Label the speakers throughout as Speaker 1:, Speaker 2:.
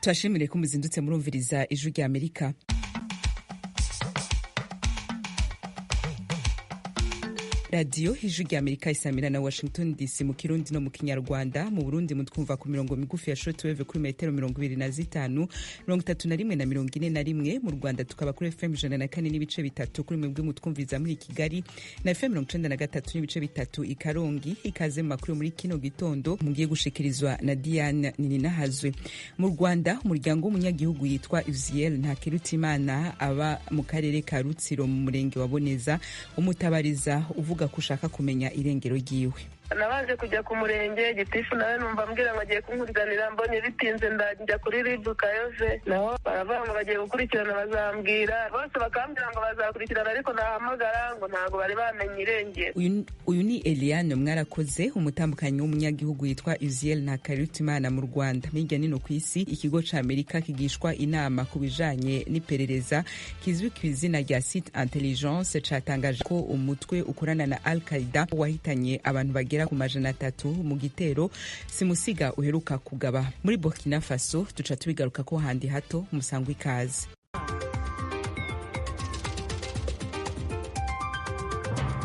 Speaker 1: Turashimire ko muzindutse murumviriza Ijwi rya Amerika. Radiyo Ijwi rya Amerika isamira na Washington DC mu Kirundi no mu Kinyarwanda. Mu Burundi mutwumva ku mirongo migufi ya shortwave kuri metero 25, 31 na 41. Mu Rwanda tukaba kuri FM 104.3 kuri mwebwe mutwumviza muri Kigali, na FM 93.3 i Karongi. Ikaze mu makuru muri kino gitondo mugiye gushikirizwa na Diane Nininahazwe. Mu Rwanda, umuryango w'umunyagihugu yitwa Uziel Ntakirutimana aba mu karere ka Rutsiro mu murenge wa Boneza umutabariza uvuga ko ushaka kumenya irengero ryiwe.
Speaker 2: Nabanje kujya ku murenge, gitifu nawe numva ambwira ngo agiye kunkurikiranira, mbonye bitinze ndajya kuri RIB Kayove, naho baravuga ngo bagiye gukurikirana bazambwira, bose bakambwira ngo bazakurikirana, ariko nahamagara ngo ntabwo bari bamenye irengero.
Speaker 1: Uyu ni Eliane Mwarakoze, umutambukanyi w'umunyagihugu yitwa Uziel Ntakarutimana mu Rwanda. Hirya nino ku isi, ikigo ca Amerika kigishwa inama ku bijanye n'iperereza kizwi ku izina rya Site Intelligence catangaje ko umutwe ukorana na Al Qaeda wahitanye abantu bagera ku 300 mu gitero simusiga uheruka kugaba muri Burkina Faso. Tuca tubigaruka ko handi hato. Musangwa ikaze.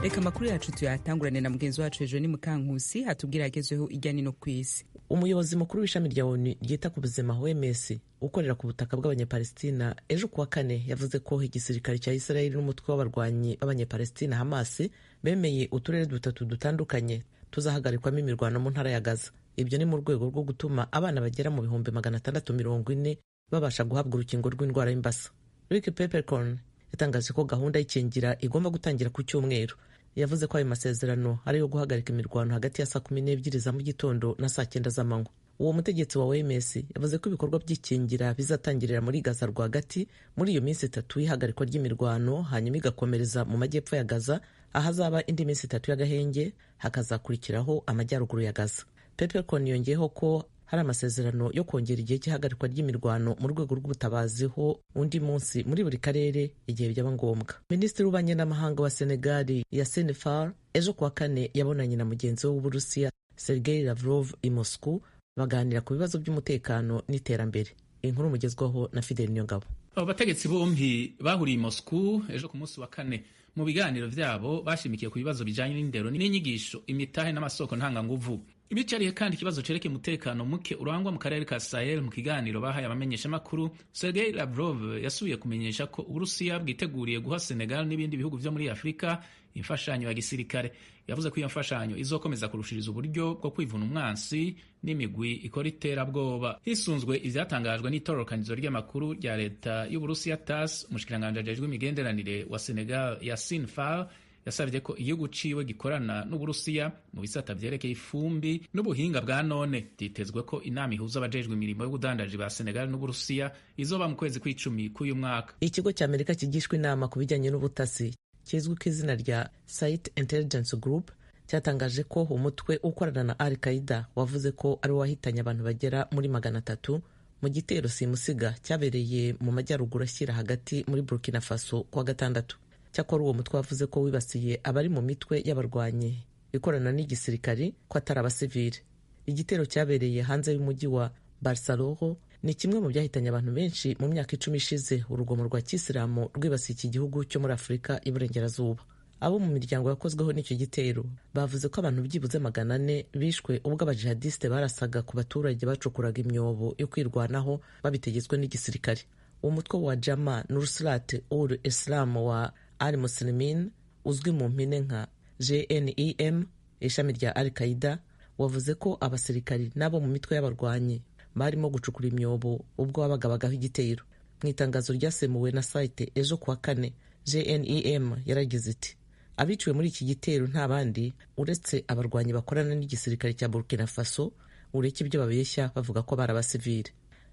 Speaker 1: Reka amakuru yacu tuyatangurane na mugenzi wacu ejo ni Mukankusi atubwira agezweho ijya nino ku isi.
Speaker 3: Umuyobozi mukuru w'ishami rya ONU ryita ku buzima OMS ukorera ku butaka bw'Abanyapalestina ejo kuwa kane yavuze ko igisirikare cya Israel n'umutwe w'abarwanyi b'Abanyapalestina Hamas bemeye uturere dutatu dutandukanye tuzahagarikwamo imirwano mu ntara ya Gaza. Ibyo ni mu rwego rwo gutuma abana bagera mu 640,000 babasha guhabwa urukingo rw'indwara y'imbasa. Rick Peppercorn yatangaje ko gahunda y'ikingira igomba gutangira ku cyumweru. Yavuze ko ayo masezerano ari ayo guhagarika imirwano hagati ya saa 12 za mu gitondo na saa 9 z'amanywa. Uwo mutegetsi wa OMS yavuze ko ibikorwa by'ikingira bizatangirira muri Gaza rwagati muri iyo minsi itatu y'ihagarikwa ry'imirwano, hanyuma igakomereza mu majyepfo ya Gaza ahazaba indi minsi itatu y'agahenge, hakazakurikiraho amajyaruguru ya Gaza. Peppercorn yongeyeho ko hari amasezerano yo kongera igihe cy'ihagarikwa ry'imirwano mu rwego rw'ubutabazi ho undi munsi muri buri karere igihe byaba ngombwa. Minisitiri w'ububanyi n'amahanga wa Senegal Yassine Fall ejo kuwa kane yabonanye na mugenzi we w'Uburusiya Sergei Lavrov i Moscow, baganira ku bibazo by'umutekano n'iterambere. Inkuru mugezwaho na Fidel Niyongabo.
Speaker 4: Abo bategetsi bombi bahuriye i Moscow ejo ku munsi wa kane. Mu biganiro vyabo bashimikiye ku bibazo bijanye n'indero n'inyigisho, imitahe n'amasoko ntanganguvu. Ibicariye kandi ikibazo cerekeye umutekano muke urangwa mu karere ka Sahel. Mu kiganiro bahaye abamenyeshamakuru, Sergei Lavrov yasubiye kumenyesha ko Uburusiya bwiteguriye guha Senegal n'ibindi bihugu vyo muri Afurika imfashanyo ya gisirikare. Yavuze ko iyo mfashanyo izokomeza kurushiriza uburyo bwo kwivuna umwansi n'imigwi ikora iterabwoba. Hisunzwe ivyatangajwe n'itororokanizo ry'amakuru rya leta y'Uburusiya TASS, umushikiranganji ajejwe imigenderanire wa Senegal Yassine Fall yasabye ko igihugu ciwe gikorana n'Uburusiya mu bisata vyerekeye ifumbi n'ubuhinga bwa none. Vyitezwe ko inama ihuza abajejwe imirimo y'ubudandaji ba Senegal n'Uburusiya izoba mu kwezi kw'icumi k'uyu mwaka.
Speaker 3: Ikigo cya Amerika kigishwa inama ku bijyanye n'ubutasi kizwi ku izina rya Site Intelligence Group cyatangaje ko umutwe ukorana na Al Qaeda wavuze ko ari wahitanye abantu bagera muri 300 mu gitero simusiga cyabereye mu majyaruguru ashyira hagati muri Burkina Faso kuwa gatandatu. Cyakora uwo mutwe wavuze ko wibasiye abari mu mitwe y'abarwanyi ikorana n'igisirikari, ko atari abasivili. Igitero cyabereye hanze y'umujyi wa Barsaloro ni kimwe mu byahitanye abantu benshi mu myaka 10 ishize urugomo rwa kisilamu rwibasiye iki gihugu cyo muri Afurika y'Iburengerazuba. Abo mu miryango yakozweho n'icyo gitero bavuze ko abantu byibuze 400 bishwe ubwo abajihadiste barasaga ku baturage bacukuraga imyobo yo kwirwanaho babitegetswe n'igisirikare. Umutwe wa Jama Nusrat ul Islam wa Al Muslimin uzwi mu mpine nka JNIM, ishami rya Al Qaeda, wavuze ko abasirikari n'abo mu mitwe y'abarwanyi barimo gucukura imyobo ubwo babagabagaho igitero. Mu itangazo ryasemuwe na site ejo kuwa kane, JNIM yaragize iti: abiciwe muri iki gitero nta bandi uretse abarwanyi bakorana n'igisirikare cya Burkina Faso, ureke ibyo babeshya bavuga ko bari abasivili.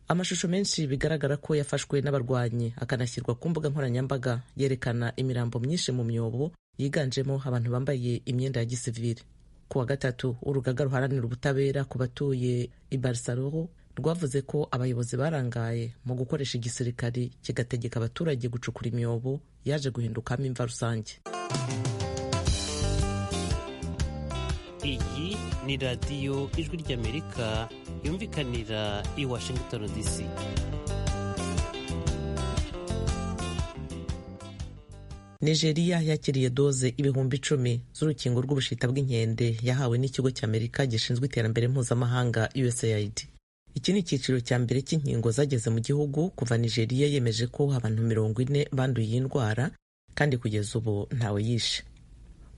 Speaker 3: Amashusho menshi bigaragara ko yafashwe n'abarwanyi akanashyirwa ku mbuga nkoranyambaga yerekana imirambo myinshi mu myobo yiganjemo abantu bambaye imyenda ya gisivili. Ku wa gatatu, urugaga ruharanira ubutabera ku batuye i Barsaloro rwavuze ko abayobozi barangaye mu gukoresha igisirikari kigategeka abaturage gucukura imyobo yaje guhindukamo imva rusange.
Speaker 5: Iyi ni radiyo Ijwi ry'Amerika yumvikanira i Washington DC.
Speaker 3: Nigeria yakiriye doze 10,000 z'urukingo rw'ubushita bw'inkende yahawe n'ikigo cy'Amerika gishinzwe iterambere mpuzamahanga USAID. Iki ni icyiciro cya mbere cy'inkingo zageze mu gihugu kuva Nigeria yemeje ko abantu 40 banduye iyi ndwara, kandi kugeza ubu ntawe yishe.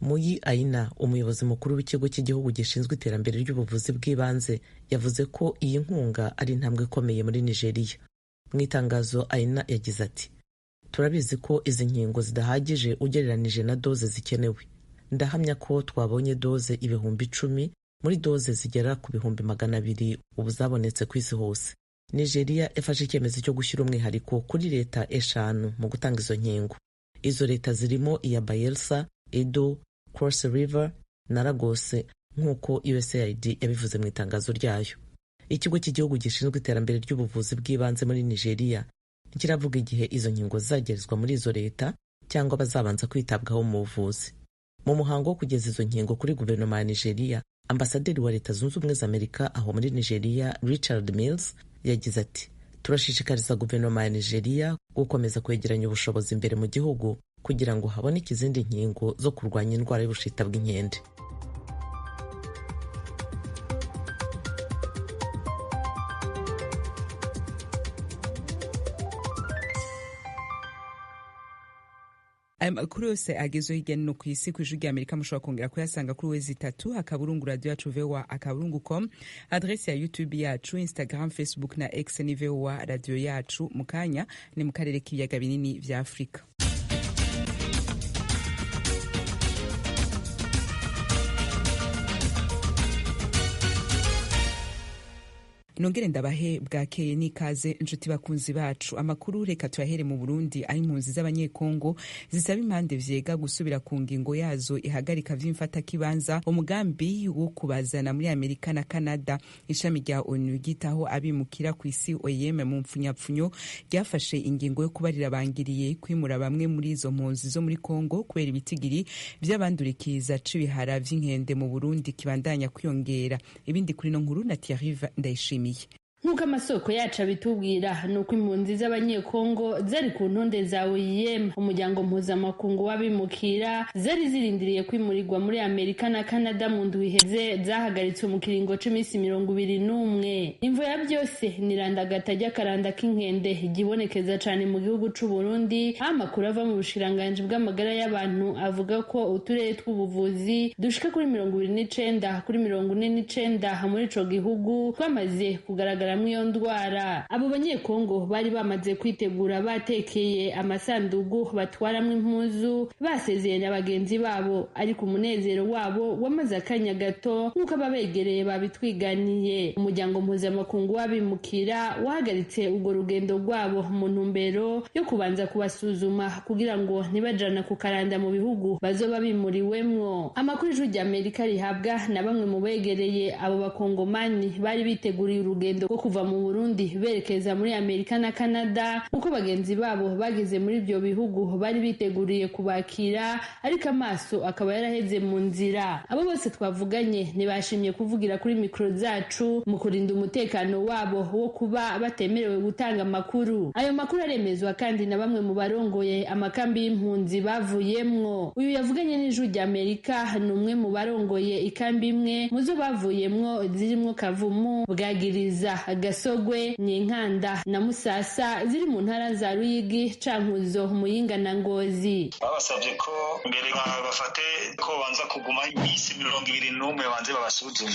Speaker 3: Muyi Aina, umuyobozi mukuru w'ikigo cy'igihugu gishinzwe iterambere ry'ubuvuzi bw'ibanze, yavuze ko iyi nkunga ari intambwe ikomeye muri Nigeria. Mu itangazo Aina yagize ati: "Turabizi ko izi nkingo zidahagije ugereranije na doze zikenewe. Ndahamya ko twabonye doze 10,000 muri doze zigera ku 200,000 ubu zabonetse ku isi hose." Nigeria yafashe icyemezo cyo gushyira umwihariko kuri leta 5 mu gutanga izo nkingo. Izo leta zirimo iya Bayelsa, Edo, Cross River na Lagos, nk'uko USAID yabivuze mu itangazo ryayo. Ikigo cy'igihugu gishinzwe iterambere ry'ubuvuzi bw'ibanze muri Nigeria ntikiravuga igihe izo nkingo zizagerezwa muri izo leta cyangwa bazabanza kwitabwaho mu buvuzi. Mu muhango wo kugeza izo nkingo kuri guverinoma ya Nigeria, ambasaderi wa Leta Zunze Ubumwe za Amerika aho muri Nigeria, Richard Mills, yagize ati: "Turashishikariza guverinoma ya Nigeria gukomeza kwegeranya ubushobozi imbere mu gihugu kugira ngo haboneke izindi nkingo zo kurwanya indwara y'ubushita bw'inkende."
Speaker 1: Aya makuru yose agezweho hirya no hino ku isi ku Ijwi ry'Amerika mushobora kongera kuyasanga kuri wezi itatu akaburungu radio yacu voa akaburungu com, adresi ya YouTube yacu, Instagram, Facebook na X ni VOA radio yacu. Mu kanya ni mu karere k'ibiyaga binini vya Afurika. Nongere ndabahe bwakeye n'ikaze inshuti bakunzi bacu. Amakuru reka tuyahere mu Burundi, aho impunzi z'Abanyekongo zisaba impande vyega gusubira ku ngingo yazo ihagarika vy'imfatakibanza umugambi wo kubazana muri Amerika na Canada. Ishami rya ONU ryitaho abimukira ku isi OIM mu mpfunyapfunyo ryafashe ingingo yo kubarira bangiriye kwimura bamwe muri izo mpunzi zo muri Kongo kubera ibitigiri vy'abandurikiza c'ibihara vy'inkende mu Burundi kibandanya kwiyongera. Ibindi kuri no nkuru na Thierry Ndayishimiye.
Speaker 6: Nk'uko amasoko yacu abitubwira, ni uko impunzi z'Abanyekongo zari ku ntonde za OIM, umuryango mpuzamakungu w'abimukira, zari zirindiriye kwimurirwa muri Amerika na Canada mu ndwi iheze, zahagaritswe mu kiringo c'iminsi 21. Imvo ya byose ni irandagata ry'akaranda k'inkende ryibonekeza cane mu gihugu c'u Burundi, aho amakuru ava mu bushikiranganji bw'amagara y'abantu avuga ko uturere tw'ubuvuzi dushika kuri 29 kuri 49 muri ico gihugu twamaze kugaragara iyo ndwara. Abo Banyekongo bari bamaze kwitegura, batekeye amasandugu batwaramwo impuzu, basezeye na bagenzi babo, ariko umunezero wabo wamaze akanya gato nk'uko ababegereye babitwiganiye. Umuryango mpuzamakungu w'abimukira wahagaritse urwo rugendo rwabo mu ntumbero yo kubanza kubasuzuma kugira ngo ntibajana ku karanda mu bihugu bazoba bimuriwemwo. Amakuru Ijwi ry'Amerika rihabwa na bamwe mu begereye abo bakongomani bari biteguriye urugendo rwo kuva mu Burundi berekeza muri Amerika na Canada, uko bagenzi babo bageze muri ibyo bihugu bari biteguriye kubakira, ariko amaso akaba yaraheze mu nzira. Abo bose twavuganye ntibashimye kuvugira kuri mikoro zacu mu kurinda umutekano wabo wo kuba batemerewe gutanga amakuru. Ayo makuru aremezwa kandi na bamwe mu barongoye amakambi y'impunzi bavuyemwo. Uyu yavuganye n'Ijwi ry'Amerika ni umwe mu barongoye ikambi imwe mu zo bavuyemwo zirimwo Kavumu, Bwagiriza, Gasogwe, Nyinkanda na Musasa, ziri mu ntara za Ruyigi, Cankuzo, Muyinga na Ngozi.
Speaker 7: Babasabye ko mbere bafate ko banza kuguma iminsi 21 banze babasuzume,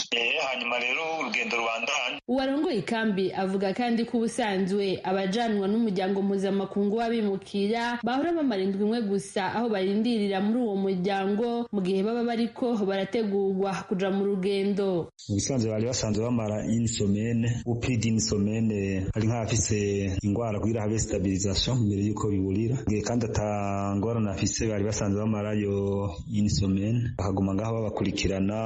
Speaker 7: hanyuma rero urugendo rubandanye.
Speaker 6: Uwarongoye ikambi avuga kandi ko ubusanzwe abajanwa n'umuryango mpuzamakungu w'abimukira bahora bamara indwi imwe gusa aho barindirira muri uwo muryango mu gihe baba bariko barategurwa kuja mu rugendo.
Speaker 8: Ubusanzwe bari basanzwe bamara une semaine ou plus d'une semaine ari nk'abafise ingwara kugira habe stabilisation mbere yuko biburira. Kandi atangorane afise, bari basanzwe bamarayo une semaine, bakaguma ngaho babakurikirana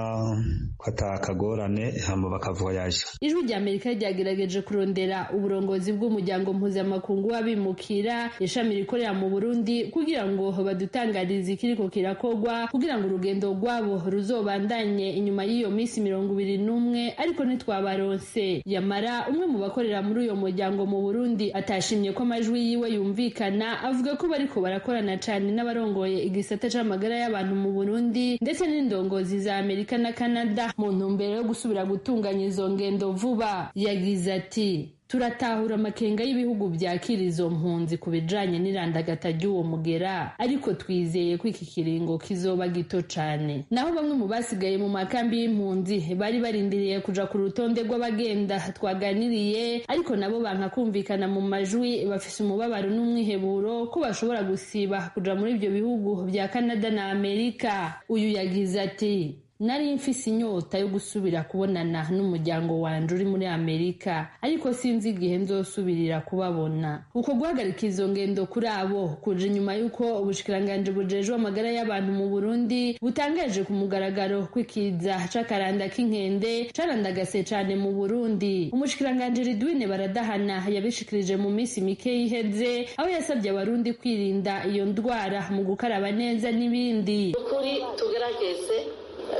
Speaker 8: ko atakagorane, hama bakavoyaje.
Speaker 6: Ijwi rya Amerika ryagerageje kurondera uburongozi bw'umuryango mpuzamakungu w'abimukira, ishami rikorera mu Burundi, kugira ngo badutangarize ikiriko kirakorwa kugira ngo urugendo rwabo ruzobandanye inyuma y'iyo minsi 21, ariko ntitwabaronse. Yamara umwe mu bakorera muri uyo muryango mu Burundi atashimye ko amajwi yiwe yumvikana, avuga ko bariko barakorana cane n'abarongoye igisata c'amagara y'abantu mu Burundi ndetse n'indongozi za Amerika na Canada mu ntumbero yo gusubira gutunganya izo ngendo vuba. Yagize ati: "Turatahura amakenga y'ibihugu byakira izo mpunzi ku bijanye n'irandagata ry'uwo mugera, ariko twizeye ko iki kiringo kizoba gito cane." Naho bamwe mu basigaye mu makambi y'impunzi bari barindiriye kuja ku rutonde rw'abagenda twaganiriye, ariko nabo banka kumvikana mu majwi, bafise umubabaro n'umwiheburo ko bashobora gusiba kuja muri ibyo bihugu vya Canada na Amerika. Uyu yagize ati: "Nari mfise inyota yo gusubira kubonana n'umuryango wanje uri muri Amerika, ariko sinzi igihe nzosubirira kubabona." Uko guhagarika izo ngendo kuri abo kuje inyuma y'uko ubushikiranganji bujejwe amagara y'abantu mu Burundi butangaje ku mugaragaro kw'ikiza c'akaranda k'inkende carandagase cane mu Burundi. Umushikiranganji Ridwine Baradahana yabishikirije mu minsi mike iheze, aho yasabye Abarundi kwirinda iyo ndwara mu gukaraba neza n'ibindi.
Speaker 9: Ukuri tugerageze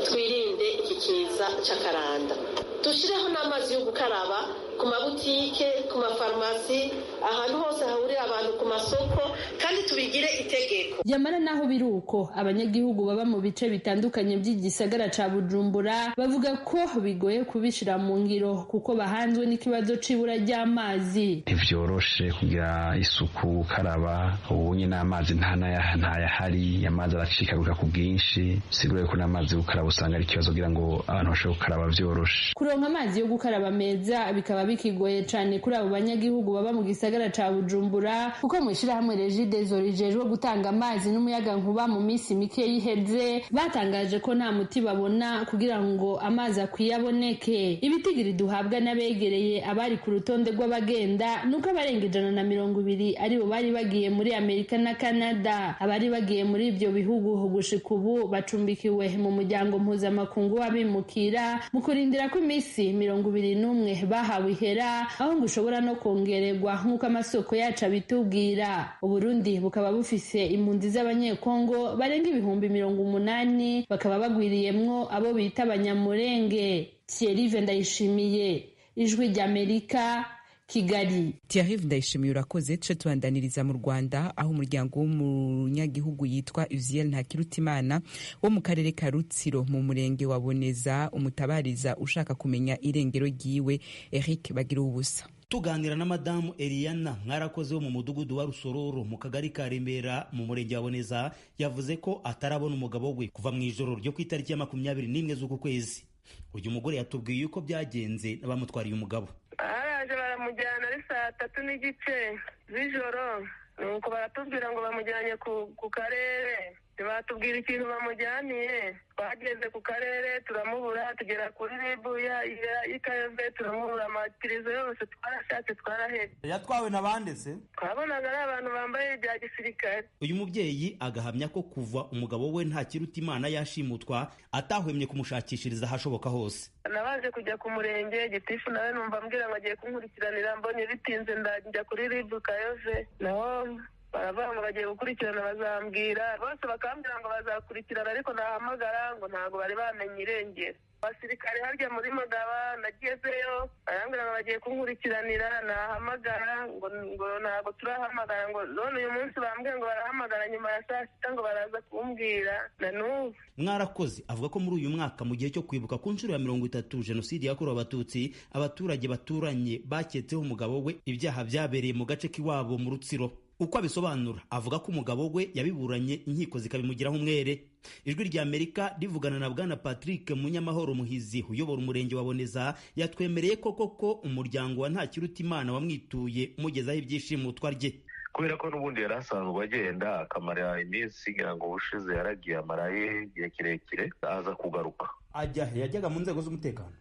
Speaker 9: twirinde iki kiza c'akaranda, dushireho n'amazi yo gukaraba ku mabutike, ku mafarumasi, ahantu hose hahurira abantu, ku masoko, kandi tubigire itegeko.
Speaker 6: Yamara naho biri uko, abanyagihugu baba mu bice bitandukanye by'igisagara ca Bujumbura bavuga ko bigoye kubishira mu ngiro kuko bahanzwe n'ikibazo c'ibura ry'amazi.
Speaker 10: Ntivyoroshe kugira isuku, gukaraba ubunye n'amazi ntayahari, amazi aracikaguka ku bwinshi, sigura yuko n'amazi yo gukaraba usanga ari ikibazo kugira ngo abantu bashobore gukaraba vyoroshe.
Speaker 6: Kuronka amazi yo gukaraba meza bikaba bikigoye cane kuri abo banyagihugu baba mu gisagara ca Bujumbura, kuko mu ishirahamwe Regideso rijejwe gutanga amazi n'umuyaga nkuba mu minsi mike yiheze batangaje ko nta muti babona kugira ngo amazi akwiye aboneke. Ibitigiri duhabwa n'abegereye abari ku rutonde rw'abagenda nuko abarenga 120 aribo bari bagiye muri Amerika na Canada. Abari bagiye muri ivyo bihugu gushika ubu bacumbikiwe mu muryango mpuzamakungu w'abimukira mu kurindira ko iminsi 21 bahawe ihera, aho ngo ushobora no kongererwa nk'uko amasoko yacu abitubwira. Uburundi bukaba bufise impunzi z'Abanyekongo barenga 80,000, bakaba bagwiriyemwo abo bita Abanyamurenge. Thierry Ndayishimiye, Ijwi ry'Amerika, Kigali.
Speaker 1: Thierry Ndayishimiye, urakoze. Tuce tubandaniriza mu Rwanda, aho umuryango w'umunyagihugu yitwa Uziel Ntakirutimana wo mu karere ka Rutsiro mu murenge wa Boneza umutabariza ushaka kumenya irengero ryiwe. Eric Bagira ubusa.
Speaker 11: Tuganira na Madamu Eliana Mwarakoze wo mu mudugudu wa Rusororo mu kagari ka Remera mu murenge wa Boneza, yavuze ko atarabona umugabo we kuva mu ijoro ryo ku itariki ya 21 z'uku kwezi. Uyu mugore yatubwiye uko byagenze n'abamutwariye umugabo.
Speaker 2: Baraje baramujyana ari 3:30 z'ijoro, nuko baratubwira ngo bamujyanye ku karere, ntibatubwira ikintu bamujyaniye. Twageze ku karere turamubura, tugera kuri RIB y'Ikayove turamubura, amakirizo yose twarashatse twarahebye.
Speaker 11: Yatwawe na bande se?
Speaker 2: Twabonaga ari abantu bambaye ibya gisirikare.
Speaker 11: Uyu mubyeyi agahamya ko kuva umugabo we Ntakirutimana yashimutwa atahwemye kumushakishiriza ahashoboka hose.
Speaker 2: Nabaje kujya ku murenge, gitifu nawe numva ambwira ngo agiye kunkurikiranira, mbonye bitinze ndajya kuri RIB Kayove, naho baravuga ngo bagiye gukurikirana bazambwira, bose bakambwira ngo bazakurikirana, ariko nahamagara ngo ntabwo bari bamenye irengero. Abasirikare harya muri Mugaba nagezeyo barambwira ngo bagiye kunkurikiranira, nahamagara ngo ntabwo turahamagara, ngo none uyu munsi bambwiye ngo barahamagara nyuma ya saa sita ngo baraza kumbwira na n'ubu.
Speaker 11: Mwarakoze avuga ko muri uyu mwaka mu gihe cyo kwibuka ku nshuro ya 30 jenoside yakorewe Abatutsi, abaturage baturanye baketseho umugabo we ibyaha byabereye mu gace k'iwabo mu Rutsiro. Uko abisobanura, avuga ko umugabo we yabiburanye inkiko zikabimugiraho umwere. Ijwi rya Amerika rivugana na Bwana Patrick Munyamahoro Muhizi uyobora umurenge wa Boneza, yatwemereye ko koko umuryango wa Ntakirutimana wamwituye umugezaho ibyishimutwa rye.
Speaker 12: Kubera ko n'ubundi yari asanzwe agenda akamara iminsi, ngira ngo ubushize yaragiye amaraye igihe kirekire, aza kugaruka.
Speaker 11: Ajya he? Yajyaga mu nzego z'umutekano?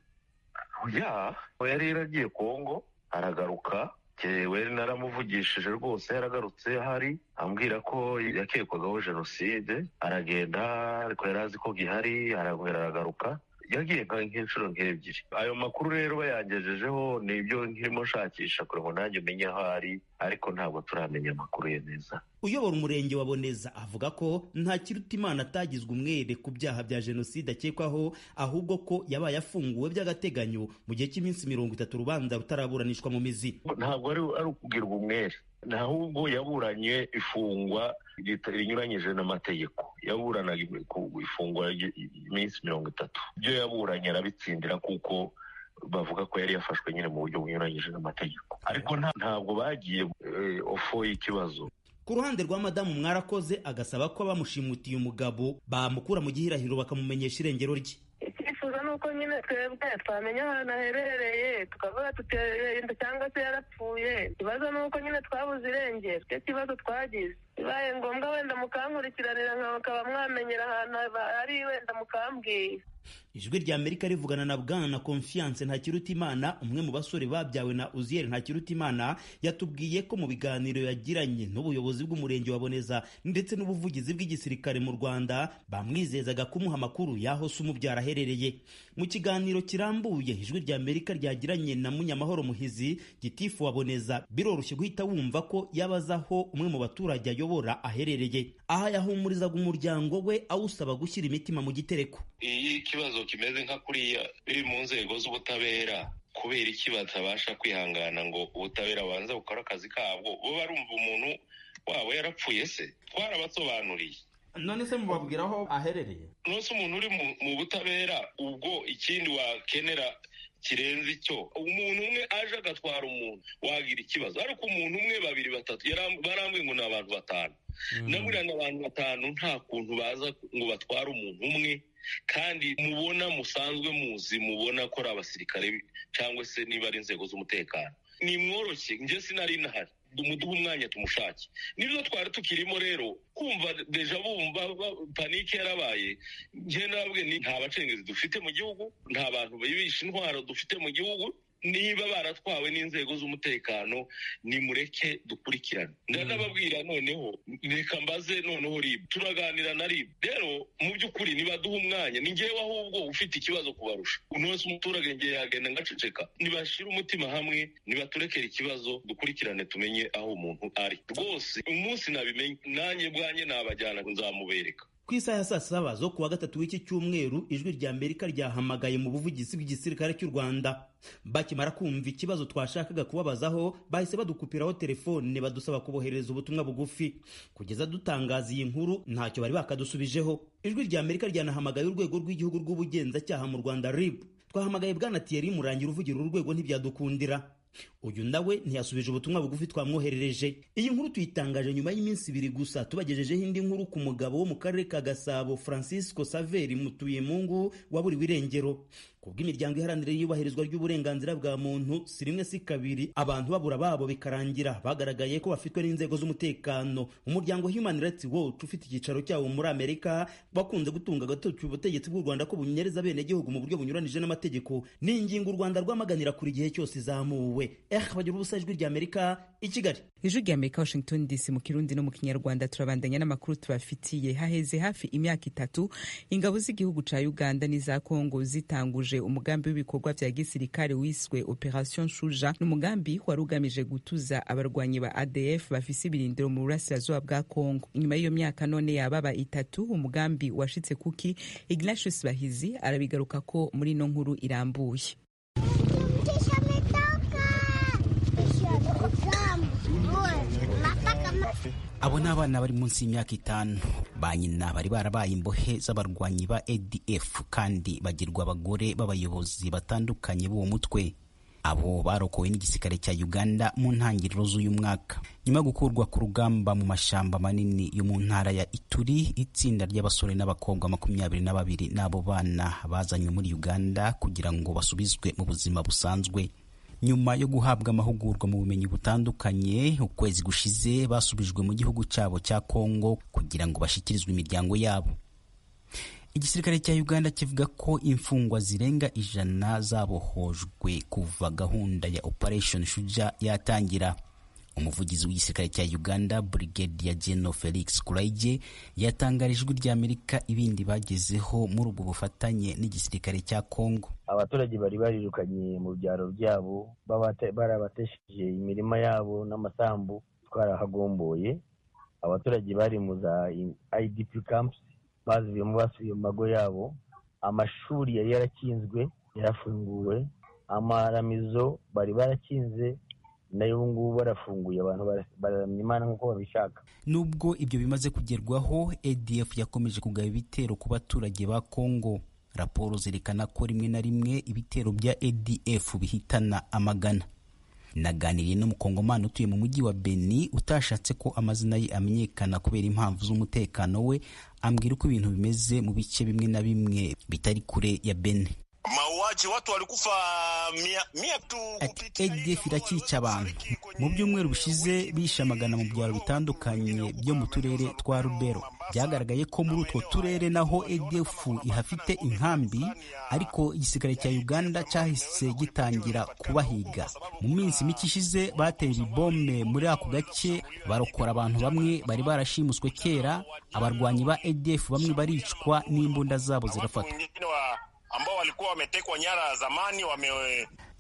Speaker 12: Ya, yari yaragiye Kongo aragaruka. Jewe naramuvugishije rwose, yaragarutse ahari ambwira ko yakekwagaho jenoside, aragenda ariko yari azi ko gihari, aragwera aragaruka. Yagiye nk'inshuro nk'ebyiri. Ayo makuru rero bayangejejeho, nibyo nkirimo nshakisha kugira ngo nanjye umenye aho ari, ariko ntabwo turamenya amakuru ye neza.
Speaker 11: Uyobora umurenge wa Boneza avuga ko Ntakirutimana atagizwe umwere ku byaha bya jenoside akekwaho, ahubwo ko yabaye afunguwe by'agateganyo mu gihe cy'iminsi 30 urubanza rutaraburanishwa mu mizi.
Speaker 12: Ntabwo ari ukugirwa umwere, ahubwo yaburanye ifungwa rinyuranyije n'amategeko. Yaburanaga ifungwa iminsi 30. Ibyo yaburanye arabitsindira, kuko bavuga ko yari yafashwe nyine mu buryo bunyuranyije n'amategeko, ariko ntabwo bagiye ofo y'ikibazo.
Speaker 11: Ku ruhande rwa madamu Mwarakoze, agasaba ko abamushimutiye umugabo bamukura mu gihirahiro bakamumenyesha irengero rye.
Speaker 2: Icyifuzo ni uko nyine twebwe twamenya ahantu aherereye, tukavuga tutenda cyangwa se yarapfuye. Ikibazo ni uko nyine twabuze irengero, icyo kibazo twagize. Bibaye ngombwa wenda mukankurikiranira, mukaba mwamenyera ahantu ari, wenda mukambwira.
Speaker 11: Ijwi rya Amerika rivugana na Bwana Confiance Ntakirutimana, umwe mu basore babyawe na Uziel Ntakirutimana, yatubwiye ko mu biganiro yagiranye n'ubuyobozi bw'umurenge wa Boneza ndetse n'ubuvugizi bw'igisirikare mu Rwanda, bamwizezaga kumuha amakuru y'aho se umubyara aherereye. Mu kiganiro kirambuye Ijwi rya Amerika ryagiranye na Munyamahoro Muhizi, gitifu wa Boneza, biroroshye guhita wumva ko yabaza aho umwe mu baturage ayobora aherereye. Aha yahumurizaga umuryango we awusaba gushyira imitima mu gitereko.
Speaker 12: Iyi kibazo kimeze nka kuriya biri mu nzego z'ubutabera, kubera iki batabasha kwihangana ngo ubutabera bubanze bukore akazi kabwo? Bo barumva umuntu wabo yarapfuye se? Twarabasobanuriye.
Speaker 13: None se mubabwira aho aherereye?
Speaker 12: Nose umuntu uri mu butabera, ubwo ikindi wakenera kirenze icyo? Umuntu umwe aje agatwara umuntu wagira ikibazo, ariko umuntu umwe, babiri, batatu, barambwiye ngo ni abantu 5. Naburiya ni abantu 5, nta kuntu baza ngo batware umuntu umwe, kandi mubona musanzwe muzi, mubona ko ari abasirikare cyangwa se niba ari inzego z'umutekano. Nimworoshye, njye sinari nahari, umuduha umwanya tumushake. Nibyo twari tukirimo rero kumva deja bumva panike yarabaye. Njye nabwe ni nta bacengezi dufite mu gihugu, nta bantu bibisha intwaro dufite mu gihugu. Niba baratwawe n'inzego z'umutekano, nimureke dukurikirane. Ndanababwira noneho reka mbaze noneho RIB, turaganira na RIB. Rero mu by'ukuri nibaduha umwanya, ni ngewe ahubwo ufite ikibazo kubarusha. Unose umuturage ngewe yagenda ngaceceka. Nibashira umutima hamwe, nibaturekere ikibazo dukurikirane, tumenye aho umuntu ari. Rwose umunsi nabimenye nanjye bwanjye nabajyana nzamubereka.
Speaker 11: Ku isaha ya 7:00 zo kuwa gatatu w'iki cyumweru, Ijwi rya Amerika ryahamagaye mu buvugizi bw'igisirikare cy'u Rwanda. Bakimara kumva ikibazo twashakaga kubabazaho, bahise badukupiraho telefone badusaba kuboherereza ubutumwa bugufi. Kugeza dutangaza iyi nkuru ntacyo bari bakadusubijeho. Ijwi rya Amerika ryanahamagaye urwego rw'igihugu rw'ubugenzacyaha mu Rwanda RIB. Twahamagaye Bwana Thierry Murangira uvugira urwego, ntibyadukundira. Uyu nawe ntiyasubije ubutumwa bugufi twamwoherereje. Iyi nkuru tuyitangaje nyuma y'iminsi 2 gusa tubagejejeho indi nkuru ku mugabo wo mu karere ka Gasabo, Francisco Saveri Mutuyemungu, waburiwe irengero. Kubw'imiryango iharanira iyubahirizwa ry'uburenganzira bwa muntu, si rimwe si kabiri abantu babura babo bikarangira bagaragaye ko bafitwe n'inzego z'umutekano. Umuryango Human Rights Watch ufite icyicaro cyawo muri Amerika bakunze gutunga agatoki ubutegetsi bw'u Rwanda ko bunyereza abenegihugu mu buryo bunyuranije n'amategeko. Ni ingingo u Rwanda rwamaganira kuri gihe cyose izamuwe. Bagira ubusa, Ijwi rya Amerika i Kigali.
Speaker 1: Ijwi rya Amerika, Washington DC, mu Kirundi no mu Kinyarwanda. Turabandanya n'amakuru tubafitiye. Haheze hafi imyaka 3 ingabo z'igihugu ca Uganda n'iza Kongo zitanguje umugambi w'ibikorwa vya gisirikare wiswe Operation Shuja. N'umugambi wari ugamije gutuza abarwanyi ba ADF bafise ibirindiro mu burasirazuba bwa Kongo. Inyuma y'iyo myaka none yababa 3, umugambi washitse kuki? Ignatius Bahizi arabigaruka ko muri no nkuru irambuye.
Speaker 14: Abo ni abana bari munsi y'imyaka 5 ba nyina bari barabaye imbohe z'abarwanyi ba ADF, kandi bagirwa abagore b'abayobozi batandukanye b'uwo mutwe. Abo barokowe n'igisirikare cya Uganda mu ntangiriro z'uyu mwaka nyuma yo gukurwa ku rugamba mu mashyamba manini yo mu ntara ya Ituri. Itsinda ry'abasore n'abakobwa 22 n'abo bana bazanywe muri Uganda kugira ngo basubizwe mu buzima busanzwe. Nyuma yo guhabwa amahugurwa mu bumenyi butandukanye, ukwezi gushize basubijwe mu gihugu cyabo cya Kongo kugira ngo bashyikirizwe imiryango yabo. Igisirikare cya Uganda kivuga ko imfungwa zirenga 100 zabohojwe kuva gahunda ya Operation Shuja yatangira. Umuvugizi w'igisirikare cya Uganda, Brigadier General Felix Kulaije, yatangarije Ijwi ry'Amerika ibindi bagezeho muri ubwo bufatanye n'igisirikare cya Congo.
Speaker 15: Abaturage bari barirukanye mu byaro byabo, barabatesheje imirima yabo n'amasambu, twarahagomboye. Abaturage bari mu za IDP camps bazivuyemo basubiye mu mago yabo. Amashuri yari yarakinzwe yarafunguwe, amaramizo bari barakinze nayo ubu ngubu barafunguye, abantu bararamya Imana nk'uko babishaka.
Speaker 14: Nubwo ibyo bimaze kugerwaho, ADF yakomeje kugaba ibitero ku baturage ba Congo. Raporo zerekana ko rimwe na rimwe ibitero bya ADF bihitana amagana. Naganiriye n'umukongomani utuye mu mujyi wa Beni utashatse ko amazina ye amenyekana kubera impamvu z'umutekano we, ambwira uko ibintu bimeze mu bice bimwe na bimwe bitari kure ya Beni.
Speaker 16: Mauaji, watu walikufa mia tu.
Speaker 14: Ati ADF irakica abantu. Mu byumweru bishize bishe amagana mu byaro bitandukanye byo mu turere twa Rubero. Byagaragaye ko muri utwo turere naho ADF ihafite inkambi, ariko igisirikare cya Uganda cyahise gitangira kubahiga. Mu minsi mike ishize bateye ibibombe muri ako gace, barokora abantu bamwe bari barashimuswe kera. Abarwanyi ba ADF bamwe baricwa n'imbunda zabo zirafatwa.
Speaker 16: Ambao walikuwa wametekwa nyara zamani wame.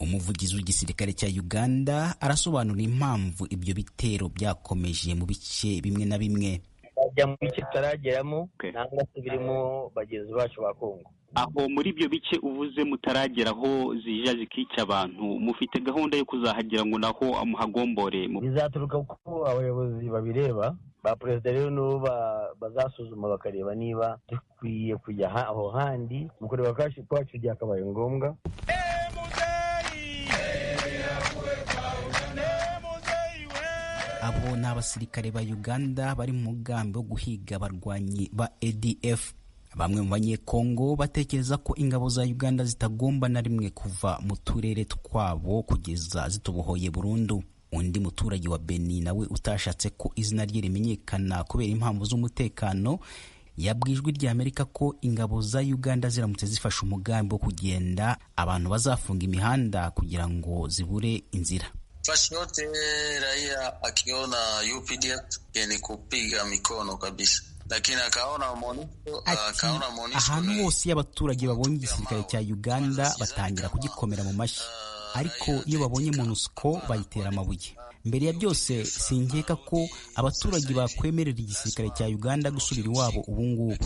Speaker 14: Umuvugizi w'igisirikare cya Uganda arasobanura impamvu ibyo bitero byakomeje mu bice bimwe na bimwe.
Speaker 15: Bajya mu bice tutarageramo nangwa se birimo bagenzi bacu ba Kongo.
Speaker 17: Aho muri ibyo bice uvuze mutarageraho zija zikica abantu, mufite gahunda yo kuzahagera ngo naho muhagombore?
Speaker 15: Bizaturuka kuko abayobozi babireba ba perezida rero nibo bazasuzuma bakareba niba dukwiye kujya aho handi. Mu kureba kwacu byakabaye ngombwa.
Speaker 14: Abo ni abasirikare ba Uganda bari mu mugambi wo guhiga abarwanyi ba ADF. Bamwe mu banyekongo batekereza ko ingabo za Uganda zitagomba na rimwe kuva mu turere twabo kugeza zitubohoye burundu. Undi muturage wa Beni nawe utashatse ko izina rye rimenyekana kubera impamvu z'umutekano yabwiye Ijwi ry'Amerika ko ingabo za Uganda ziramutse zifashe umugambi wo kugenda, abantu bazafunga imihanda kugira ngo zibure inzira.
Speaker 18: Fasi yote raia akiona UPDF ni kupiga mikono kabisa. Lakini akaona MONUSCO, akaona MONUSCO.
Speaker 14: Ahantu hose iyo abaturage babonye igisirikare cya Uganda batangira kugikomera mu mashyi, ariko iyo babonye MONUSCO bayitera amabuye. Mbere ya byose sinkeka ko abaturage bakwemerera igisirikare cya Uganda gusubira iwabo ubu ngubu.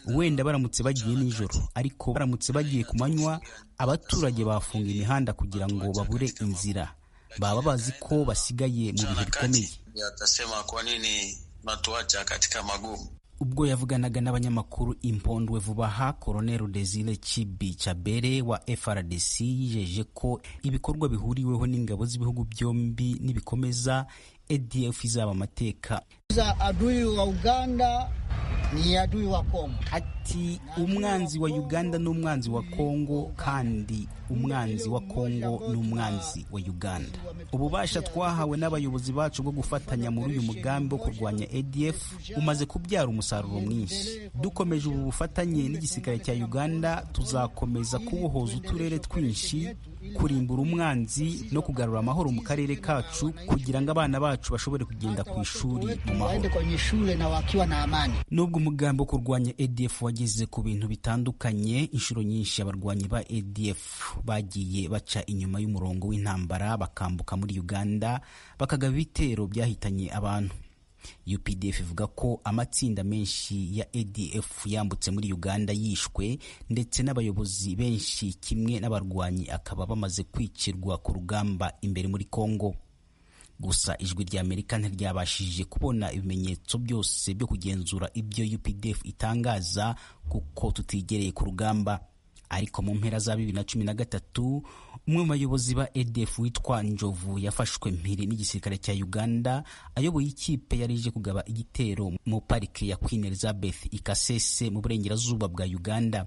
Speaker 14: Wenda baramutse bagiye nijoro, ariko baramutse bagiye ku manywa abaturage bafunga imihanda kugira ngo babure inzira. Baba bazi ko basigaye mu bihe bikomeye.
Speaker 18: Atasema kwa nini mnatuacha katika magumu.
Speaker 14: Ubwo yavuganaga n'abanyamakuru Impondwe vuba aha, Colonel Desire Chibi Chabere wa FRDC yijeje ko ibikorwa bihuriweho n'ingabo z'ibihugu byombi nibikomeza ADF izaba amateka.
Speaker 19: Adui wa Uganda ni adui wa Kongo.
Speaker 14: Ati umwanzi wa Uganda n'umwanzi wa Kongo, kandi umwanzi wa Kongo n'umwanzi wa Uganda. Ububasha twahawe n'abayobozi bacu bwo gufatanya muri uyu mugambi wo kurwanya ADF umaze kubyara umusaruro mwinshi. Dukomeje ubu bufatanye n'igisirikare cya Uganda, tuzakomeza kubohoza uturere twinshi, kurimbura umwanzi no kugarura amahoro mu karere kacu, kugira ngo abana bacu bashobore kugenda ku ishuri mu mahoro. Nubwo umugambi wo kurwanya ADF wageze ku bintu bitandukanye, inshuro nyinshi abarwanyi ba ADF bagiye baca inyuma y'umurongo w'intambara bakambuka muri Uganda bakagaba ibitero byahitanye abantu. UPDF ivuga ko amatsinda menshi ya ADF yambutse muri Uganda yishwe, ndetse n'abayobozi benshi kimwe n'abarwanyi akaba bamaze kwicirwa ku rugamba imbere muri Congo. Gusa Ijwi ry'Amerika ntiryabashije kubona ibimenyetso byose byo kugenzura ibyo UPDF itangaza kuko tutigereye ku rugamba. Ariko mu mpera za 2013 umwe mu bayobozi ba ADF witwa Njovu yafashwe mpiri n'igisirikare cya Uganda ayoboye ikipe yari ije kugaba igitero mu parike ya Queen Elizabeth i Kasese mu burengerazuba bwa Uganda.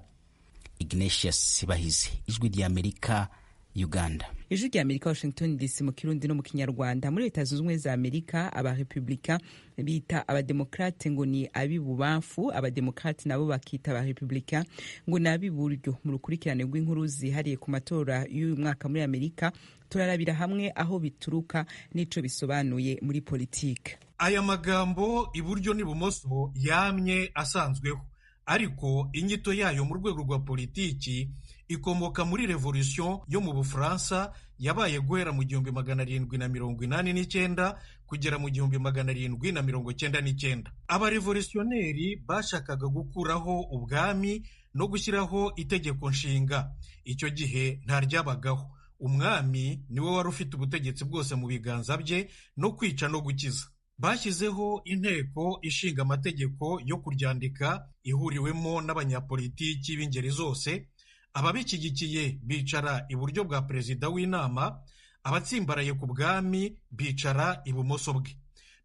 Speaker 14: Ignatius Bahizi, Ijwi ry'Amerika, Uganda.
Speaker 1: Ijwi rya Amerika, Washington DC, mu Kirundi no mu Kinyarwanda. Muri Leta Zunze Ubumwe za Amerika, Abarepublika bita Abademokrate ngo ni ab'ibubamfu, Abademokrate nabo bakita Abarepublika ngo ni ab'iburyo. Mu rukurikirane rw'inkuru zihariye ku matora y'uyu mwaka muri Amerika, turarabira hamwe aho bituruka n'ico bisobanuye muri politike.
Speaker 20: Aya magambo iburyo n'ibumoso yamye asanzweho, ariko inyito yayo mu rwego rwa politiki ikomoka muri revolution yo mu Bufaransa yabaye guhera mu 1789 kugera mu 1799. Abarevolutionneri bashakaga gukuraho ubwami no gushyiraho itegeko nshinga. Icyo gihe nta ryabagaho, umwami niwe wari ufite ubutegetsi bwose mu biganza bye, no kwica no gukiza. Bashyizeho inteko ishinga amategeko yo kuryandika ihuriwemo n'abanyapolitiki b'ingeri zose. Ababishyigikiye bicara iburyo bwa perezida w'inama, abatsimbaraye ku bwami bicara ibumoso bwe.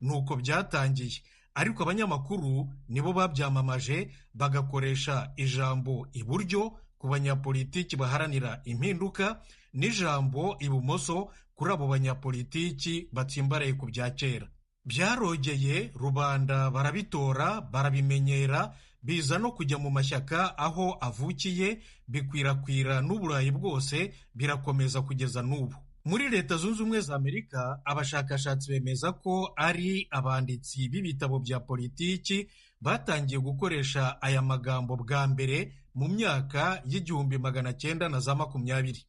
Speaker 20: Nuko byatangiye, ariko abanyamakuru nibo babyamamaje, bagakoresha ijambo iburyo ku banyapolitiki baharanira impinduka n'ijambo ibumoso kuri abo banyapolitiki batsimbaraye ku bya kera. Byarogeye rubanda barabitora, barabimenyera, biza no kujya mu mashyaka aho avukiye, bikwirakwira n'Uburayi bwose, birakomeza kugeza n'ubu. Muri Leta Zunze Ubumwe za Amerika, abashakashatsi bemeza ko ari abanditsi b'ibitabo bya politiki batangiye gukoresha aya magambo bwa mbere mu myaka y'1920.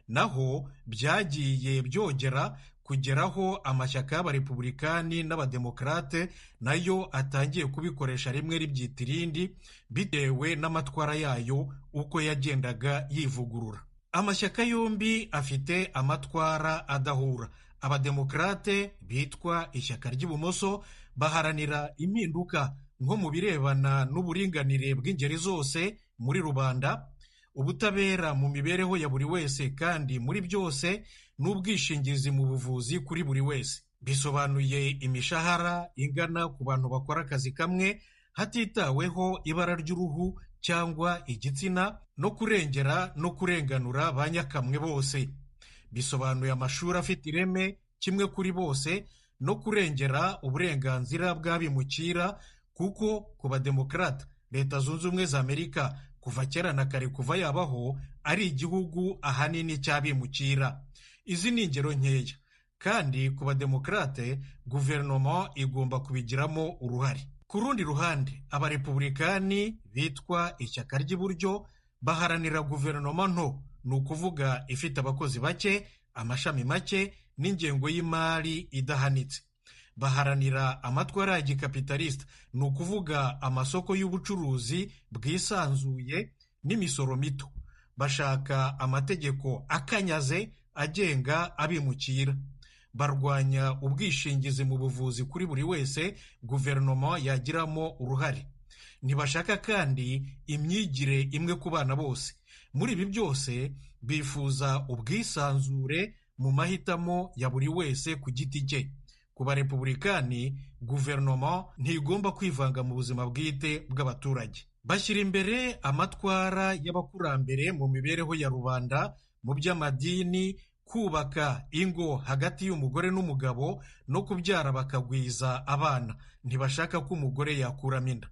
Speaker 20: Naho byagiye byogera kugeraho amashyaka y'Abarepublikani n'Abademokarate nayo atangiye kubikoresha, rimwe ribyita irindi bitewe n'amatwara yayo uko yagendaga yivugurura. Amashyaka yombi afite amatwara adahura. Abademokarate bitwa ishyaka ry'ibumoso baharanira impinduka nko mu birebana n'uburinganire bw'ingeri zose muri rubanda, ubutabera mu mibereho ya buri wese kandi muri byose, n'ubwishingizi mu buvuzi kuri buri wese. Bisobanuye imishahara ingana ku bantu bakora akazi kamwe hatitaweho ibara ry'uruhu cyangwa igitsina, no kurengera no kurenganura ba nyakamwe bose. Bisobanuye amashuri afite ireme kimwe kuri bose, no kurengera uburenganzira bw'abimukira, kuko ku Bademokarata Leta Zunze Ubumwe za Amerika kuva kera na kare, kuva yabaho, ari igihugu ahanini cy'abimukira. Izi ni ingero nkeya, kandi ku Bademokarate guverinoma igomba kubigiramo uruhare. Ku rundi ruhande, Abarepublikani bitwa ishyaka ry'iburyo baharanira guverinoma nto, ni ukuvuga ifite abakozi bake, amashami make n'ingengo y'imari idahanitse. Baharanira amatwara ya gikapitalista, ni ukuvuga amasoko y'ubucuruzi bwisanzuye n'imisoro mito. Bashaka amategeko akanyaze agenga abimukira. Barwanya ubwishingizi mu buvuzi kuri buri wese guverinoma yagiramo uruhare. Ntibashaka kandi imyigire imwe ku bana bose. Muri ibi byose bifuza ubwisanzure mu mahitamo ya buri wese ku giti cye. Ku Barepublikani, guverinoma ntigomba kwivanga mu buzima bwite bw'abaturage. Bashyira imbere amatwara y'abakurambere mu mibereho ya rubanda, mu by'amadini, kubaka ingo hagati y'umugore n'umugabo no kubyara bakagwiza abana. Ntibashaka ko umugore yakuramo inda.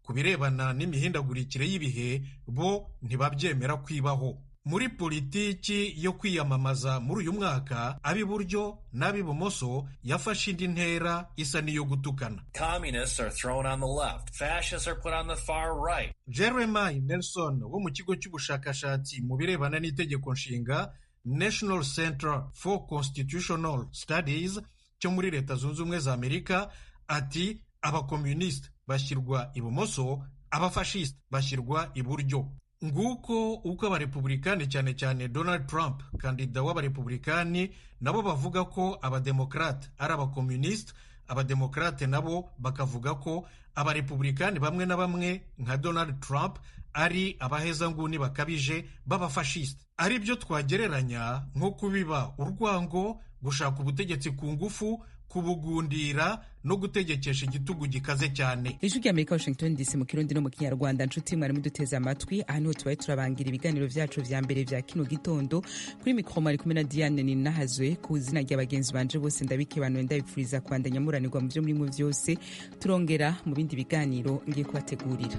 Speaker 20: Ku birebana n'imihindagurikire y'ibihe, bo ntibabyemera kwibaho. Muri politiki yo kwiyamamaza muri uyu mwaka, ab'iburyo n'ab'ibumoso yafashe indi ntera isa n'iyo gutukana. Jeremy Nelson wo mu kigo cy'ubushakashatsi mu birebana n'itegeko nshinga National Center for Constitutional Studies cyo muri Leta Zunze Ubumwe za Amerika ati: abakomunisite bashyirwa ibumoso, abafashisite bashyirwa iburyo. Nguko uko Abarepublikani, cyane cyane Donald Trump kandida w'Abarepublikani, nabo bavuga ko Abademokarate ari abakomunisite, Abademokarate nabo bakavuga ko Abarepublikani bamwe na bamwe nka Donald Trump ari abahezanguni bakabije b'abafashisite. Ari byo twagereranya nko kubiba urwango, gushaka ubutegetsi ku ngufu, Kubugundira no gutegekesha igitugu gikaze cyane.
Speaker 1: Ijwi rya Amerika, Washington DC, mu Kirundi no mu Kinyarwanda. Nshuti mwari muduteze amatwi, aha niho tubaye turabangira ibiganiro vyacu vya mbere vya kino gitondo. Kuri mikoro mwari kumwe na Diane Ninahazwe. Ku izina rya bagenzi banje bose, ndabikebanuye, ndabipfuriza kubandanya muranirwa mu vyo murimo vyose. Turongera mu bindi biganiro ngiye kubategurira.